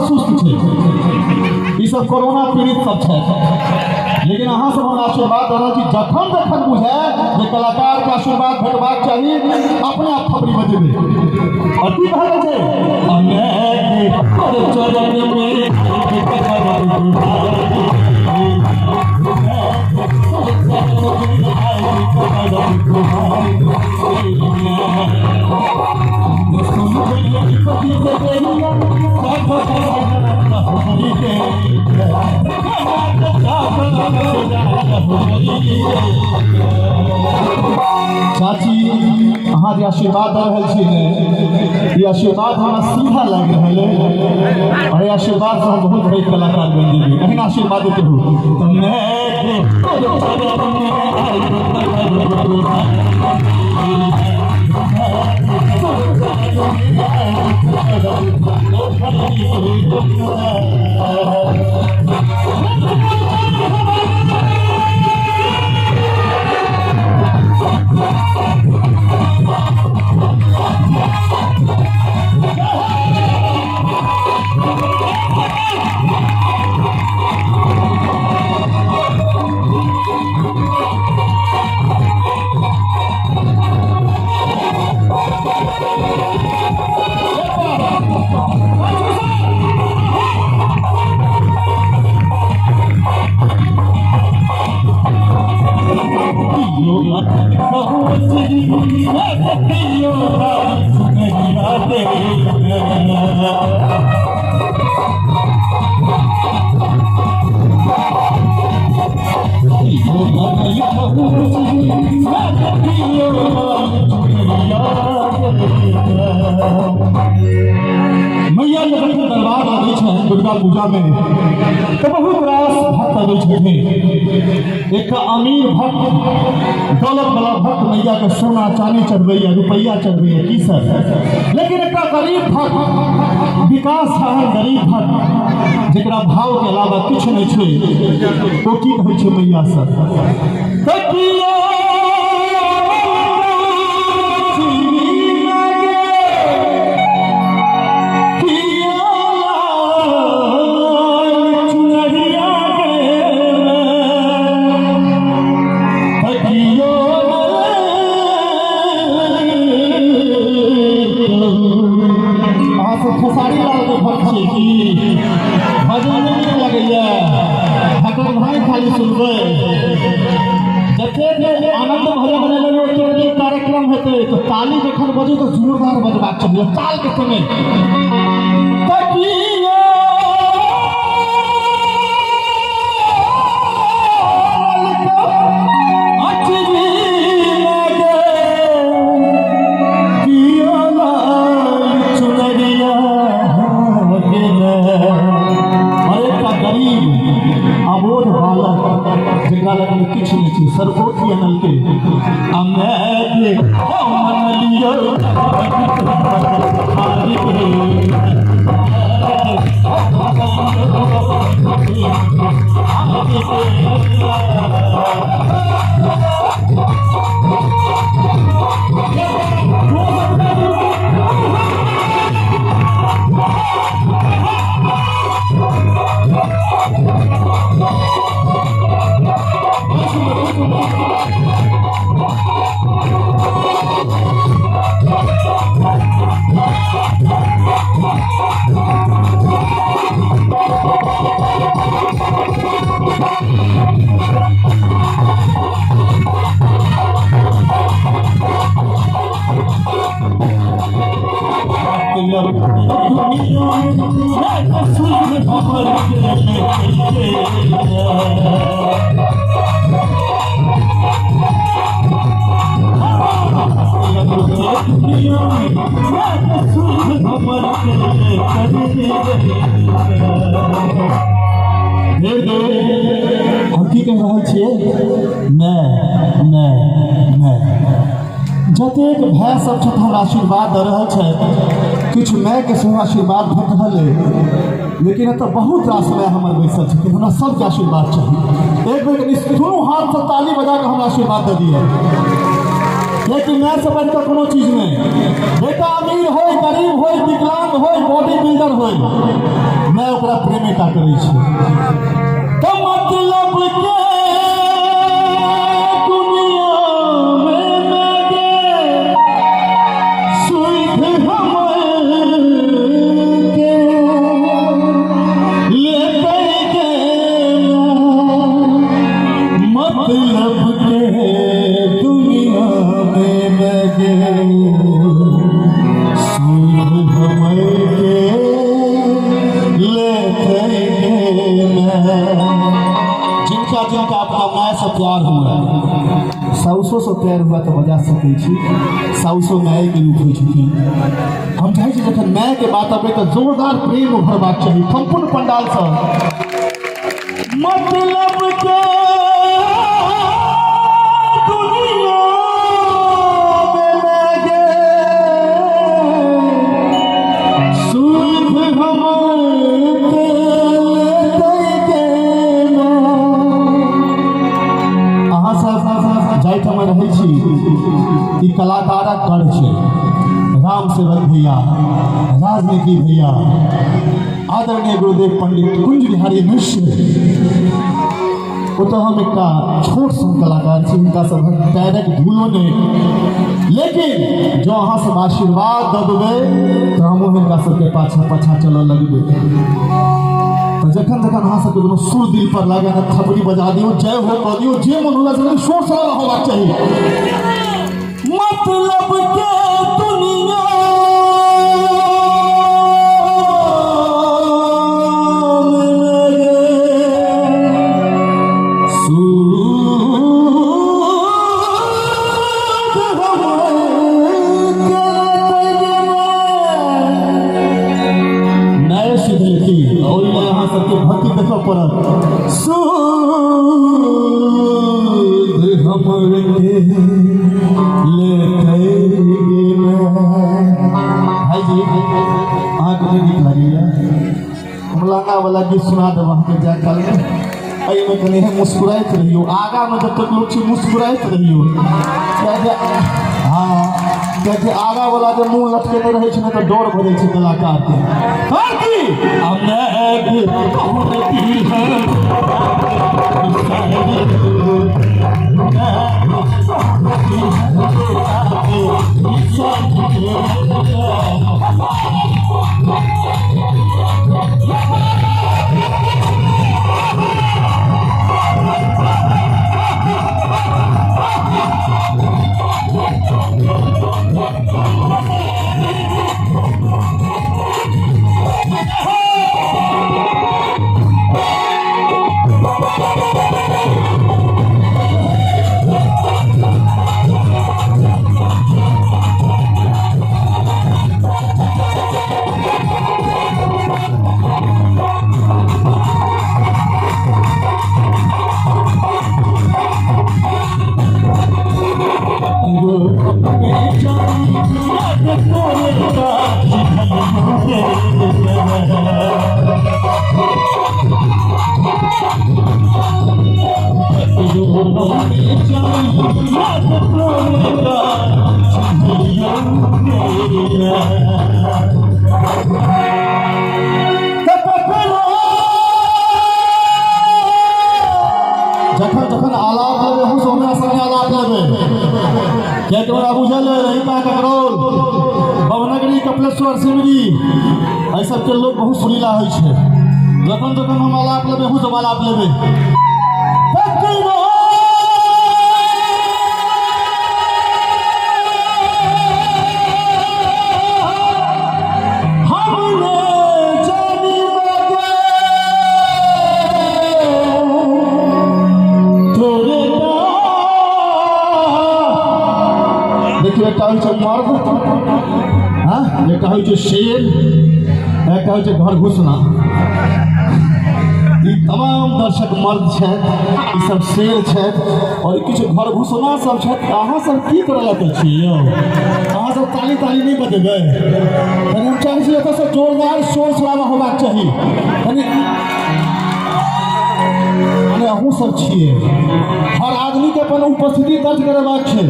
सुस्त छै, ई सब कोरोना पीड़ित सब छै, लेकिन अहाँ सब हमरा आशीर्वाद दऽ रहल छी। जखन जखन बुझाय जे कलाकार के आशीर्वाद भेटबाक चाही, अपने आप थपड़ी बजेबै। और की कहल जाइ छै? चरण में चाची, अहाँ जे आशीर्वाद दऽ रहल छी ने, ई आशीर्वाद हमरा सीधा लागि रहल है और ई आशीर्वाद से हम बहुत पैघ कलाकार बनि जेबै। एहन आशीर्वाद देते हो तऽ मैया जखन दरबार आबै छै दुर्गा पूजा में तऽ बहुत रास भक्त अबै छथिन। एक अमीर भक्त, दौलत वाला भक्त मैया के सोना चांदी चढ़बैया, रुपैया चढ़बैया, की सर। लेकिन एक गरीब भक्त, विकास है गरीब भक्त, जरा भाव के अलावा किछु नहीं छै, ओ की कहै छै मैया सर? अहाँ सब खेसारी लाल के भक्त छियै की? भजन नहि नीक लगैया? ठाकुर भाई खाली सुनबै? जतेक आनंद भजन बनेलै, ओतेक नीक कार्यक्रम हेतै। तऽ ताली जखन बजै तऽ जोरदार बजबाक चाही ताल के समय। अबोध बालक जकरा लग किछु नहि छै सर, ओ की अनलकै? आ माय मन लियौ। हम की कहि रहल छियै? नहि नहि नहि, जतेक भाय सब छथि हमरा आशीर्वाद दऽ रहल छथि, किछु मायके सेहो आशीर्वाद भेट रहल अइ, लेकिन एतऽ बहुत रास माय हमर बैसल छथिन। हमरा सबके आशीर्वाद चाही। एक बेर कनि दुनू हाथसँ ताली बजा कऽ हमरा आशीर्वाद दऽ दिअ। लेकिन माय से बढ़िकऽ कोनो चीज नहि। बेटा अमीर होय, गरीब होय, विकलांग होय, बॉडी बिल्डर होय, माय ओकरा प्रेमे टा करै छै। तऽ मतलब के दुनिया में लगे सुख हमर के लेते के मतलब के दुनिया में लगे सुख हमर के लेते के। जिनका जिनका अपना माय से प्यार हुआ, साउसो से प्यार हुआ तऽ बजा सकै छी। साउसो मायके रूप होइ छथिन। हम चाहै छी जखन मायके बात अबै तऽ जोरदार प्रेम उभरबाक चाही सम्पूर्ण पंडालसँ। मतलब के दुनिया में लगे सुख हमर के लेते के। अहाँ सब जाहिठाम रहै छी, ई कलाकारक गढ़ छै। राम सेवक भैया, राजनीति भैया, आदरणीय गुरुदेव पंडित कुंज बिहारी मिश्र, ओतऽ हम एकटा छोट सन कलाकार छी, हुनका सभक पैरक धूलो नहि। लेकिन जँ अहाँ सब आशीर्वाद दऽ देबै तऽ हमहूँ हिनका सबके पाछा पाछा चलऽ लगबै। तऽ जखन जखन अहाँ सबके कोनो सुर दिल पर लागे ने, थपड़ी बजा दियौ, जय हो कह दियौ, जे मन होला से शोर शराबा होबाक चाही। मतलब के दुनिया में लगे सूद हमर के नए सिद्ध लेती और अहाँ सबके भक्ति देखऽ पड़त। सूद हमर के लेते गेलै। भाईजी, अहाँके नहि नीक लगैया? हम लहंगा वाला गीत सुना देब अहाँके जाय कालमे। एहिमे कनि मुस्कुराइत रहियौ। आगामे जब तक लोक छै, मुस्कुराइत रहियौ, कियाकि हँ, कियाकि आगा वाला जे मुँह लटकेने रहै छै ने, तऽ डर भऽ जाइ छै कलाकारके। हँ की आ मैं कहती है। जखन जखन आलाप लेबै, हम हमरा संगे आलाप लेबै, कियाकि हमरा बुझल है रहिका, ककरौल, बभनगरी, कपिलेश्वर, सिमरी, एहि सबके लोक बहुत सुरीला होइ छै। जखन जखन हम आलाप लेबै, अहूँ सब आलाप लेबै। हमने जानी मगे तोरे। देखियौ, एकटा होइ छै मर्द, हँ, एकटा होइ छै शेर, एकटा होइ छै घर घुसना। ई तमाम दर्शक मर्द छथि, ई सब शेर छथि और किछु घर घुसना सब छथि। अहाँ सब की करऽ लग छी यौ? अहाँ सब ताली ताली नहि बजेबै? कनि हम चाहै छी एतऽसँ जोरदार शोर शराबा होबाक चाही कनि। अहूँ सब छियै। हर आदमीके अपन उपस्थिति दर्ज करेबाक छै,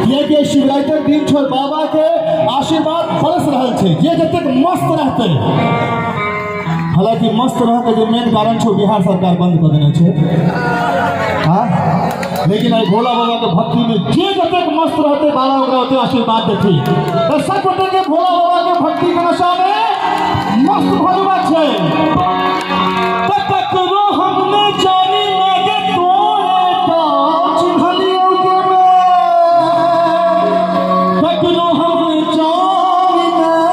किएकि एहि शिवरात्रिक दिन छै, बाबाके आशीर्वाद बरस रहल छै। जे जतेक मस्त रहतै, हालांकि मस्त रहके जे मेन कारण छै बिहार सरकार बंद कऽ देने छै। हाँ, लेकिन एहि भोला बाबा के भक्ति में जे जतेक मस्त रहते, बाबा ओकरा ओते आशीर्वाद देती। तऽ सब गोटे के भोला बाबा के भक्ति के नशा में मस्त भऽ जेबाक छै। तऽ ककरो हम ने जानी लागे तोरे टा चिन्हलियौ गे मैं। ककरो हम ने जानी लागे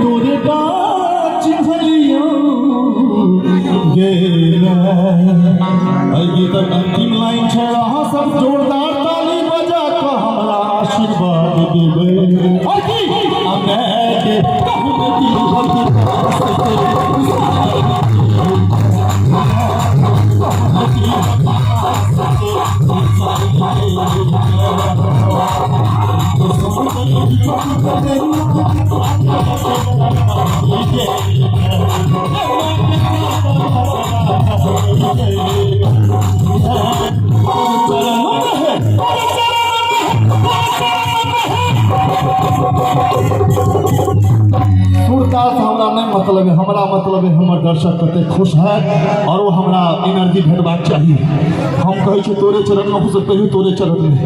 तोरे टा चिन्हलियौ गे मैं। एहि गीतक अंतिम लाइन छै, अहाँ सब जोरदार ताली बजा कऽ हमरा आशीर्वाद देबै। और की हमे के कहू की सुरताल से हमरा नहीं मतलब है, हमरा मतलब है हमर दर्शक कते खुश है और वो हमरा एनर्जी भेटबाक चाही। हम कहै छी तोरे चरण में, सब कहियो तोरे चरण में।